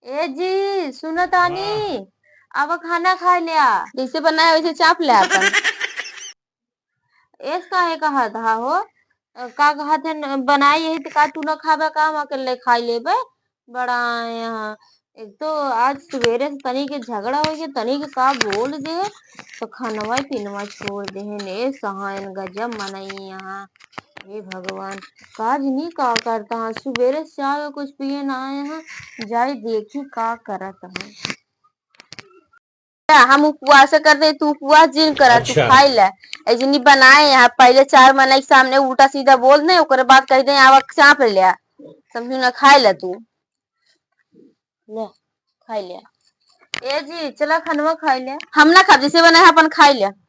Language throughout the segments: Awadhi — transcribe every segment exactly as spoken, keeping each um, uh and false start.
ए जी, सुनो तानी, हाँ। अब खाना खाइ ल्या। जैसे बनाए वैसे चाप ल्या अपन। एस काहे कहत हा हो? का कहत है, न-, बनाई यही त का तू न खाबे का, हम अकेले खाइ लेबे? बड़ा आए हैं। एक तो आज सुबेरे से तनी के झगड़ा होइ गया, तनी के का बोल दे, तो खनवा पीनवा छोड़ दे हैं। ने सहायन गजब मनई यहाँ। हे भगवान, काज नी का करता है, सुबेरे से चाय कुछ पिए ना आए हैं, जाई देखी का करत हैं। हम उपवास कर दे, तू उपवास जिन करा, तू अच्छा। खाइ ले। ऐसे नी बनाए यहाँ, पहिले चार मनई के सामने उल्टा सीधा बोल दे, ओकरे बाद कह दे, "आवा चाप ले आ।" समझू ना, खाइ ले तू। ले, खाइ ले। ए जी, चला खनवा खाइ ले। हम ना खाब, जैसे बनाए अपन खाइ ले।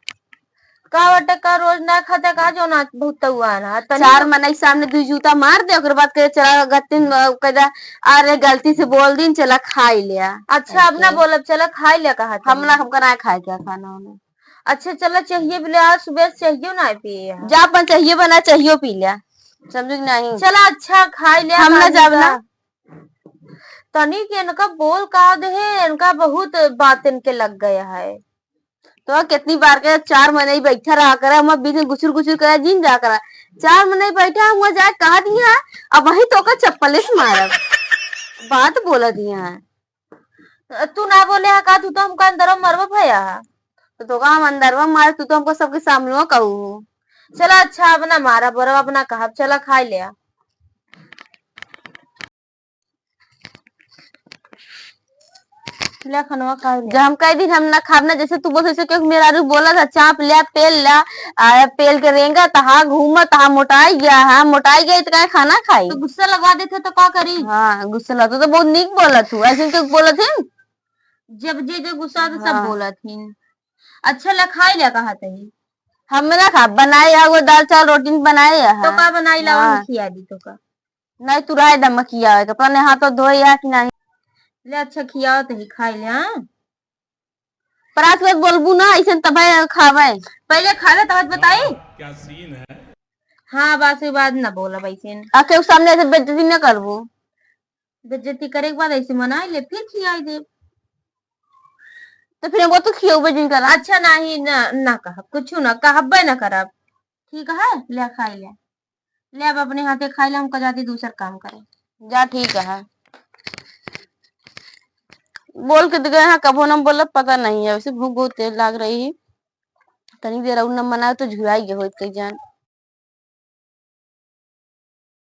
का बटे का रोज ना खाता का, जो ना बहुत तउआ ना, तनी चार मनई सामने दुइ जूता मार दे, ओकर बाद कहे, "चला गतिन, अ, कह दे, अरे गलती से बोल दिन, चला खाइ ले।" अच्छा, अब ना ऐसे। बोलब, चला खाइ ले कहा हम तनी। ना, हमका ना खाए क्या खाना होना। अच्छा, चला चाहिए भी ले आ, सुबह से चाहिए ना पिए है। जा अपन चाहिए बना, चाहिए पी ले। समझू कि नहीं? चला अच्छा खाइ ले हम ना खाली जाब का। ना। तनी के इनका बोल का दे है, इनका बहुत बात इनके लग गया है। तो कितनी बार के चार मनई बैठा रहा करा, हम बीच में गुसुर गुसुर करा, जिन जा करा। चार मनई बैठा, हम जाए कहा दिया, अब वही तो का चप्पले से मारब। बात बोला दिया है। तू ना बोले है का, तू तो हमका अंदर में मरबा भया है। तो, तो का हम अंदर में मारे, तू तो हमको सबके सामने कहू हो। चला अच्छा, अब ना मारा बोरा, अब ना कहब, चला खाइ ले आ। ले खनवा खाइ ले। जब हम कह दिन हम ना खाब ना, जैसे तू बोलत, जैसे क्यों मेहरारू बोलत है, चाप ले, पेल ले, आ, पेल के रेंगत हा, घूमत हा, मोटाइ गया हा, मोटाइ गया तो काहे खाना खाई? तो गुस्सा लगवा देते तो का करी? हाँ, गुस्सा लगता तो बहुत नीक बोलत हूँ, ऐसे क्यों बोलत है? जब जे जे गुस्सा तो सब हाँ। बोलत ही। अच्छा ले खाइ ले कहा तही। हम ना खाब, बनाए हा, वो दाल चावल रोटी बनाए हा। तो का बनाई लावा, हाँ। हम खिया दी तो का। नहीं, तू रहे दम किया है, अपने हाथ तो धोए या कि नहीं? ले अच्छा खियाओ तो ही खाइ ले, हाँ? परात के बोलबू ना, ऐसे तबे खावे। पहिले खा ले, तब बताई। क्या सीन है? हाँ, बात से बाद ना बोला वैसे। आ केहू सामने ऐसे बेइज्जती ना करबू। बेइज्जती करे के बाद ऐसे मनाई ले, फिर खियाई दे। तो फिर हमको तो खियौबे जिन करा। अच्छा, नहीं, ना, ना कहब, कुछ ना कहबे ना करब। ठीक है, ले खाइ ले। ले अब अपने हाथे खाइ ले, हमका जाती दूसर काम करे। जा, ठीक है। बोल के तो गए हैं, कबो ना बोलब, पता नहीं है। वैसे भूख बहुत तेज लाग रही है। तनी देर और न बनाए तो झुराई गए होत कई जान।